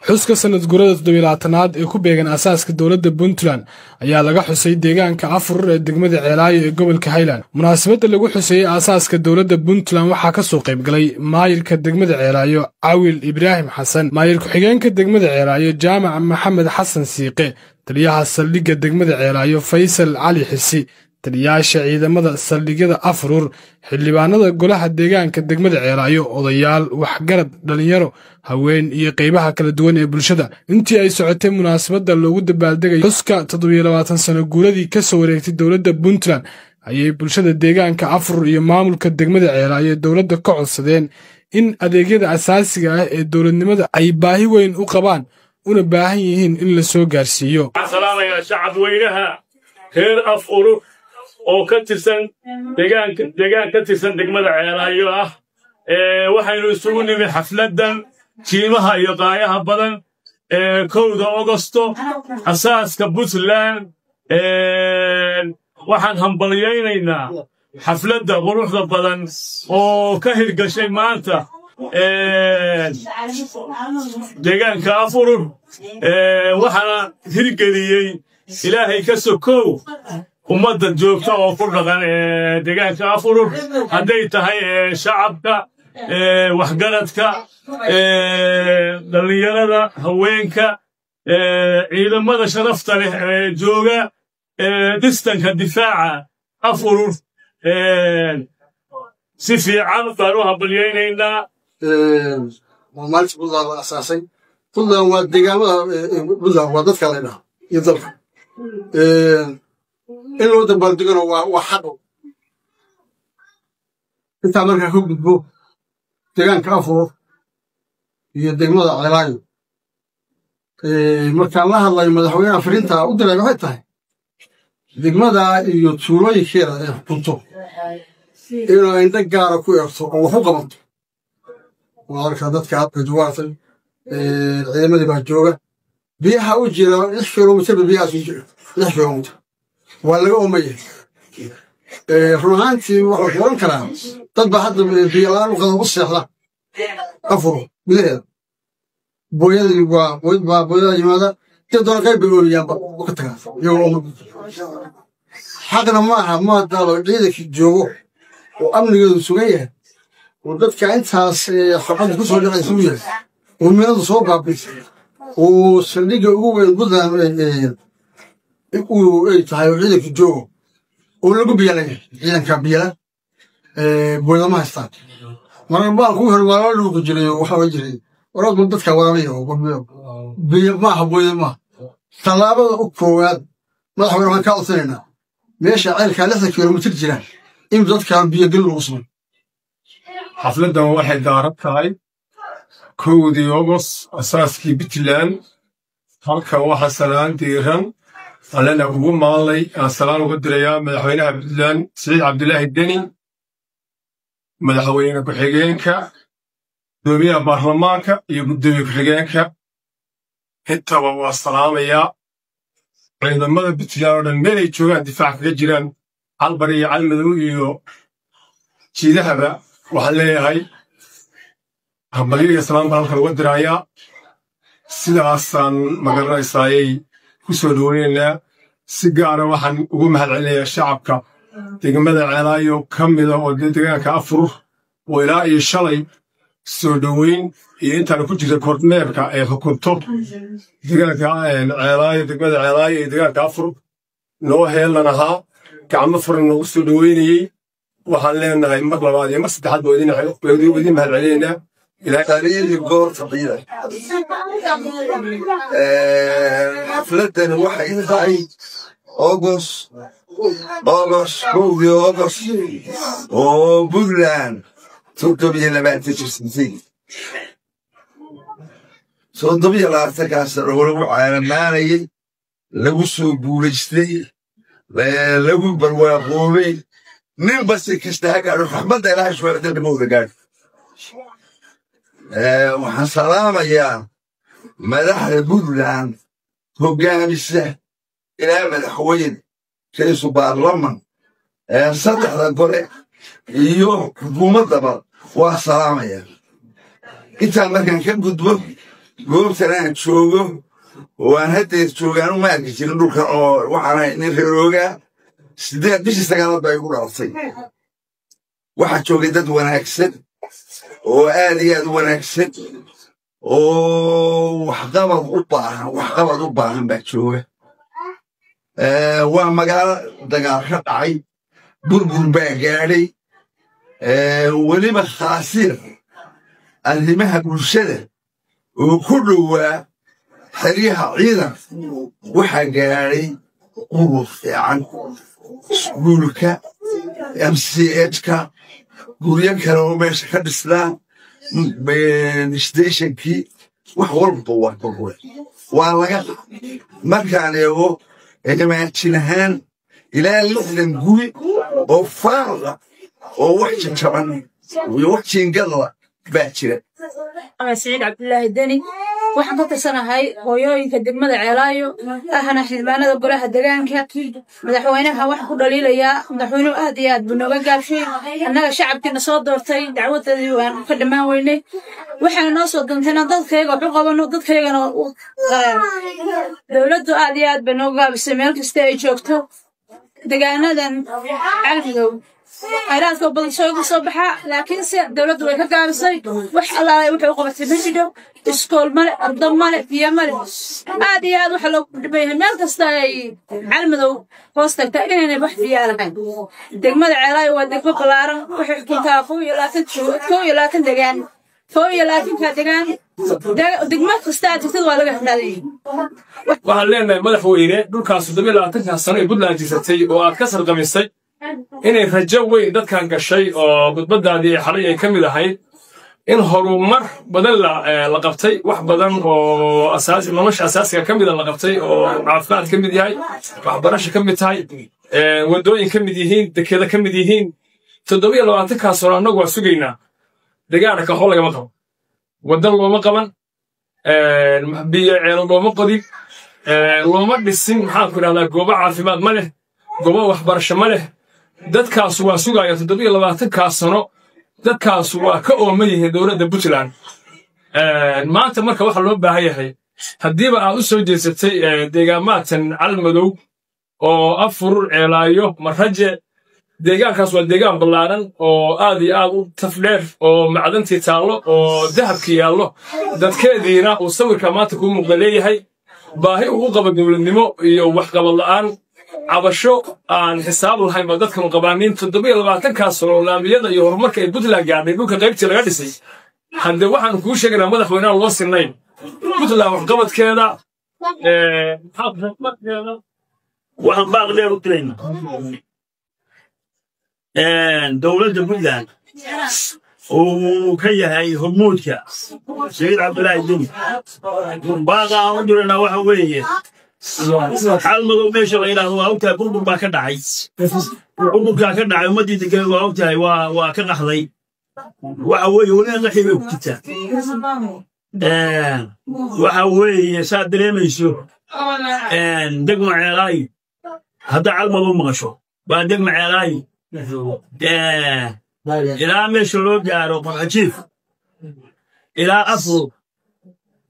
Xuska sanad guurada 27aad ee ku beegan aasaaska dowladda Puntland ayaa laga xusay deegaanka Afurur ee degmada Ceelaayo ee gobolka Highland. Munaasabadda lagu xusayey aasaaska dowladda Puntland waxaa ka soo qayb galay maayirka degmada Ceelaayo Cawil Ibraahim Xasan, maayir ku-xigeenka degmada Ceelaayo Jaamac Maxamed Xasan Siiqe, taliyaha saldhigga degmada Ceelaayo Faysal Cali Xisi, taliyayaasha ciidamada saldhigyada Afurur, xildhibaanada golaha deegaanka degmada Ceelaayo, odayaal, waxgarad, dhalinyaro, haween iyo qaybaha kala duwan ee bulshada. Intii ay socotay munaasabadda loogu dabaaldegay xuska 27 sano guuradii ka soo wareegtay dowladda Puntland, ayay bulshada deegaanka Afurur iyo maamulka degmada Ceelaayo dowladda ka codsadeen in adeegyada asaasiga ah ee dowladnimada ay baahi weyn u qabaan una baahan yihiin in la soo gaarsiiyo. Waxaan salaamayaa shacabweynaha reer Af Urur oo ka tirsan deegaanka, deegaan ka tirsan degmada Ceelaayo ah. Waxaynu isugu nimi xafladdan qiimaha iyo qaayaha badan ee 1da Ogosto, asaaska Puntland. Waxaan hambalyaynaynaa xafladda quruxda badan oo ka hirgashay maanta deegaanka Afurur. Waxaana hirgeliyey, Ilaahay ka sokow, ummadda joogta oo ku dhaqan deegaanka Afurur, hadday tahay shacabka, waxgaradka, dhallinyarada, haweenka, ciidamada sharafta leh ee jooga dhistanka difaaca Afurur. Si fiican baan u hambalyaynaynaa. Waa maalinta Puntland la asaasay. Puntland waa deegaamada, Puntland waa dadka la dhaha iyo dalka. In loo dabaaldegona waa xaq. Intaa markaa ka gudbo, deegaanka Afurur iyo degmada Ceelaayo, markaan la hadlayo madaxweynaha, fariinta u diray waxay tahay degmada iyo tuulooyinkeeda ay xukunto inuu indho gaara ku eegto oo wax u qabato. Waa arkaa dadka hadda juwaartay, ciidamadii baa jooga, biyaha u jira 6 kilomitir ba biyahaas u jira, 6 kilomitir waa laga oomaya. Run ahaantii waxaa ku oran karaa dad baa hadda biyo la'aan u qada u seexda Afuro gudaheeda. Booyadii waa booyad baa booyada yimaada, dee doona qayb bay ooyaanba u ka tagaa iyagoo ooma. Xaqna maaha maadaalo ciidankii joogo oo amnigeedu sugan yahay oo dadka intaas xabadda ku soo dhacaysa u yahay oo minadu soo baabiisay oo saldhigga ugu weyn Puntland uu ay tahay oo ciidanka joogo oo lagu biyalaya, ciidanka biyala booyada ma haystaan. Marka baalku hore waa la dhuuqi jiray oo waxaa oran jiray waraadku dadka waraabaya oo biyo maaha, booyada maaha. Tallaabada u koowaad, madaxweyne, waxaan kaa codsanaynaa meesha ceelkaa 60 kilomitir jira in dadka biyo gelin lagu sameeyo. Xafladdan waxay daaran tahay 1dii Ogos, asaaskii Puntland. Halkan waxaa salaan diiran allena ugu maalay aan salaan uga dirayaa madaxweynaha Puntland Siciid Cabdilaahi Deni, madaxweyne ku-xigeenka, guddoomiyaha baarlamaanka iyo guddoomiye ku-xigeenka intaba waa salaamayaa. Ciidamada Puntland oo dhan meelay joogaan difaac kaga jiraan Calbari iyo Calmadow iyo jiidahaba, waxaan leeyahay hambalyo iyo salaan baan halkan uga dirayaa. Sidaasaan magaranaysaayay ku soo dhoweynaynaa. Si gaara waxaan ugu mahad celinayaa shacabka degmada Ceelaayo ka mida oo deegaanka Afurur oo ilaa iyo shalay soo dhoweyn iyo intaan ku jirta kormeerka ay xukunto deegaanka Ceelaayo, degmada Ceelaayo iyo deegaanka Afurur noo heelan ahaa, gacmo furan noogu soo dhoweynayey. Waxaan leenahay mar labaad iyo mar saddexaad baa idin mahad celinaynaa. Taliyadii goorta ciidan, xafladani waxay tahay Ogos 1dii Ogos oo Puntland 27 jirsatay. 27-kaas sano lagu caalamaanayey, lagu soo guulaystay, lagu barwaaqoobay. Nin basi kasta ha gaadho, raxmadda Ilaahay subxaana wataala ma wada gaadho. Waxaan salaamayaa madaxda Puntland hoggaamisa, ilaa madaxweyne, ra'iisul baarlaman, saddexda gole iyo xukuumaddaba waa salaamaya. Intaan markaan ka gudbo, Goobtan aan joogo oo aan haddeer joogaan uma arki jirin dhulkan, oo waxaan ahay nin reeroogaa. 8 bishii 9aad baa igu dhalatay. Waxaa joogay dad wanaagsan oo aad iyo aad u wanaagsan oo waxqabad u baahan, waxqabad u baahan baa jooga. Waa magaalo dagaal ka dhacay, burbur baa gaadhay, weliba khaasiir arrimaha bulshada oo ku dhowaa xeryaha ciidan. Waxaa gaadhay qurur fiican, iskuulka, MCH-ka, guryo kale oo meesha ka dhisnaa, stationkii, wax walba waa burburay, waa laga. Markaan eego imaajin ahaan, ilaa 60 guri oo faaruqa oo wax jajaban iyo wax jiingadla baa jira. Siciid Cabdulaahi Deni, waxaan ka tirsanahay hooyooyinka degmada Ceelaayo, ahna xildhibaanada golaha degaanka. Madaxweynaha waxaan ku dhaliilayaa, madaxweynuhu aad iyo aad buu nooga gaabshay annaga shacabkiina soo doortay. Dacwadeedii waan ka dhammaan weynay. Waxaana noo soo doontay inaan dadkayaga wax u qabano, dadkayagana dowladdu aad iyo aad bay nooga gaabisay. Meel kasta ay joogto degaanadan Calmidow khayraadka badan soo iga soo baxaa, laakiinse dowladdu way ka gaabisay. Wax allaalay wuxuu u qabatay ma jidho. Iskool male, ardo male, biyo male. Aad iyo aad waxa loogu dhiban yahay meel kasta ay Calmadow hoos tagtaa inaynay wax biyaa lahayn. Degmada Ceelaayo waa degmo ballaaran, waxay xukuntaa 21 degaan. 21-ka degaan, degmo kasta aad tagtid waa laga xidhaaday. Waxaan leenahay, madaxweyne, dhulkaas 27-ka sano ee Puntland jirsatay oo aad ka sarqamisay inay rajo weyn dadkan gashay, oo khudbadaadii ee xalay ay ka mid ahayd in horumar badan la qabtay, wax badan oo asaasi nolosha asaasiga ka mida la qabtay, oo caafimaad ka mid yahay, waxbarasho ka mid tahay, waddooyin ka mid yihiin, dekedo ka mid yihiin. 27-kaa sano annagu waa sugaynaa. Degaanka waxba lagama qabo, waddan looma qaban, biyo ceelo looma qodin, looma dhisin, maxaan ku idhahdaa, goobo caafimaad ma leh, goobo waxbarasho ma leh. Dadkaas waa sugaya 27-kaa sano. Dadkaas waa ka ooman yihiin dowladda Puntland maanta. Marka waxa loo baahan yahay, haddiiba aad u soo jeesatay deegaamaadkan Calmadow oo Afur, Ceelaayo, Maraje, deegaankaas waa deegaan ballaaran oo aad iyo aad u tafdheer, oo macdantii taallo oo dahabkii yaallo, dadkeediina uu sawirka maanta kuu muuqda leeyahay baahi uu u qabo dowladnimo iyo waxqabad la'aan, cabasho aan xisaab lahayn baa dadkanu qabaanin. 27-kaas sano laamiyada iyo horumarka ay Puntland gaadhay, dhulka qaybtii laga dhisay. Haddee waxaanu kuu sheegaynaa, madaxweyneha, loo sinnayn Puntland waxqabadkeeda, horumarkeeda. Waxaan baaq dheer u diraynaa dowladda Puntland uu ka yahay hormuudka Saciid Cabdulaahi Deni. Baaqa aan u diraynaa waxa weeye, Xaalmadow meesha la yidhaahdo waa ogtahay, burbur baa ka dhacay. Burburkaa ka dhacay ummaddii degan waa ogtahay, waa ka qaxday. Waxa weeye weli qaxii bay ku jirtaa. Waxa weeye saad dareemayso, degma Ceelaayo hadda Calmadow maqasho waa degma Ceelaayo ilaa meesha loo gaaro Qorxajiif ilaa Afur.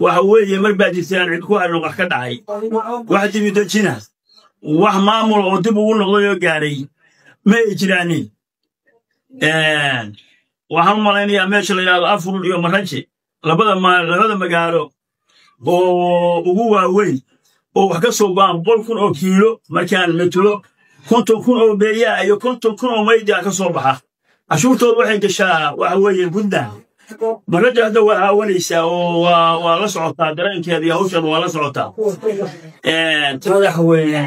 Waxa weeye mar baa jirta aan cid ku harin, wax ka dhacay, wax dibidejina, wax maamul oo dib ugu noqday oo gaadhay ma ay jiraanin. Waxaan u malaynayaa meesha la yidhahdo Afur iyo Maraje, labada magaalo oo ugu waaweyn oo wax ka soo go'aan, 100,000 oo kiilo markaan metulo, 50,000 oo beeyaa iyo 50,000 oo maydia ka soo baxa. Cashuurtooda waxay gashaa waxa weeye Puntland. Maraja hadda waa haawanaysaa oo waa la socotaa dareenkeeda iyo hawsheeda waa la socotaa. Madaxweyne,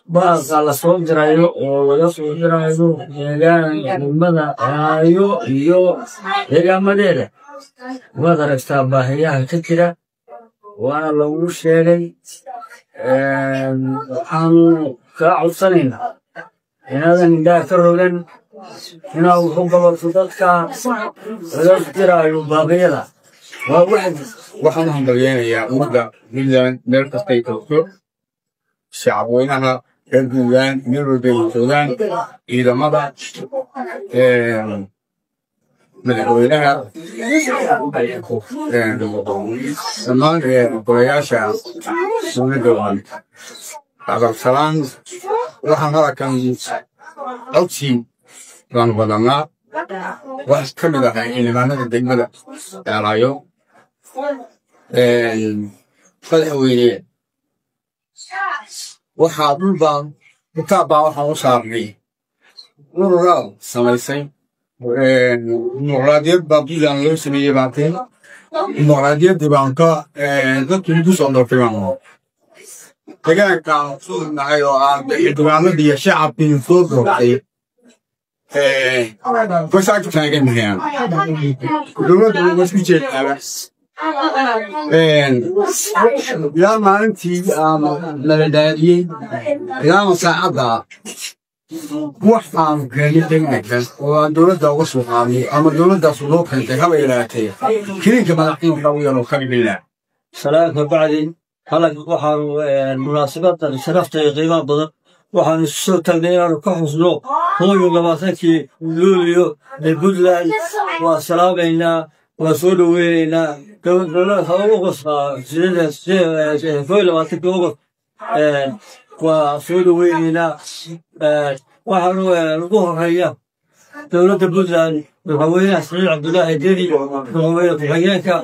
baaqa la soo dirayo oo laga soo dirayo deegaan degmada Ceelaayo iyo deegaamadeeda, waad aragtaa baahiyaha ka jira, waana lagu sheegay. Waxaanu kaa codsanaynaa inaadan indhaha ka rogan, inaad wax u qabato dadka laga diraayo baaqyada. Waa wax Waxaan u hambalyeynayaa ummadda Puntland meel kastay joogto, shacabweynaha reer Puntland meel walbay joogaan, ciidamada. Madaxweynaha, dhammaan golayaasha dowladda, waan aqalsalaan. Waxaan halkan codsi baan wadanaa. Wax ka mid ah xildhibaanada degmada Ceelaayo. Madaxweyne, waxaa dhul baan kitaab baa waxaan u saarnay ururaad samaysay. Dimuqraadiyad baa Puntland loo sameeyey baateen. Dimuqraadiyaddii baan ka dadkii ugu soo doortay baan deegaankaan soo nahay oo aan xildhibaanadii iyo shacabkii soo doortay wasaag taagan mahayaan. Dowladdu waa isku jeedaaba. Ilaa maalintii aan nabadaadiyey ilaama saacadda wax aan keenin deegaanka oo aan dowladda uga soo qaadnay ama dowladdaas loo keentay haba yaraatee keliinka madaxdiin waxa ugu yaroo kabilaa. Salaamka bacdi, halkan waxaanu munaasabadan sharafta iyo qiimaha badan waxaanu isu soo taagnay inaanu ka xusno 21-kii Luulyo ee Puntland. Waa salaamaynaa, waa soo dhoweynaynaa dowladaha August, 21-kii August waa soo dhoweynaynaa. Waxaanu ugu horeeya dowladda Puntland, madaxweynaha Siciid Cabdulaahi Deni, madaxweyne ku-xigeenka,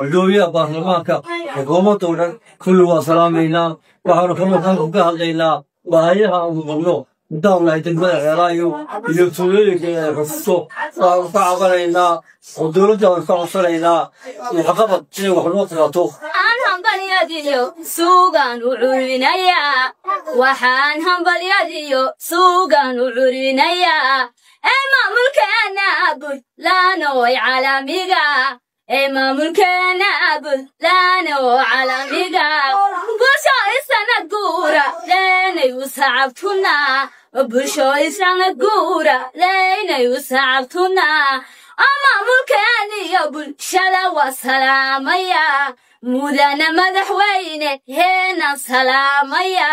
gudoomiyaha baarlamaanka, xukuumadda oo dhan kulli waa salaamaynaa. Waxaanu kaloo halkan ka hadlaynaa baahiyaha aanu qabno intaan nahay degmada Ceelaayo iyo tuulooyinka ee xusto. Waxaanu ka cabanaynaa oo dowladda aanu ka codsanaynaa waxqabad inay wax noo tirato. Waxaan hambalyadiyo suugaan u curinayaa, waxaan hambalyadiyo suugaan u curinayaa ee maamulkeena Puntland oy caalamiga, ee maamulkeena Puntland oo caalamiga. Bulsho isanad guura leenay u sacabtunaa, bulsho isanad guura leenay u sacabtunaa. Oo maamulkeeniyo bulshada waa salaamaya. Mudana madaxweyne heenaan salaamaya,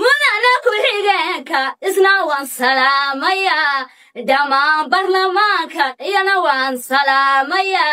mudana ku-xigeenka isna waan salaamaya, dhammaan baarlamaanka iyana waan salaamaya.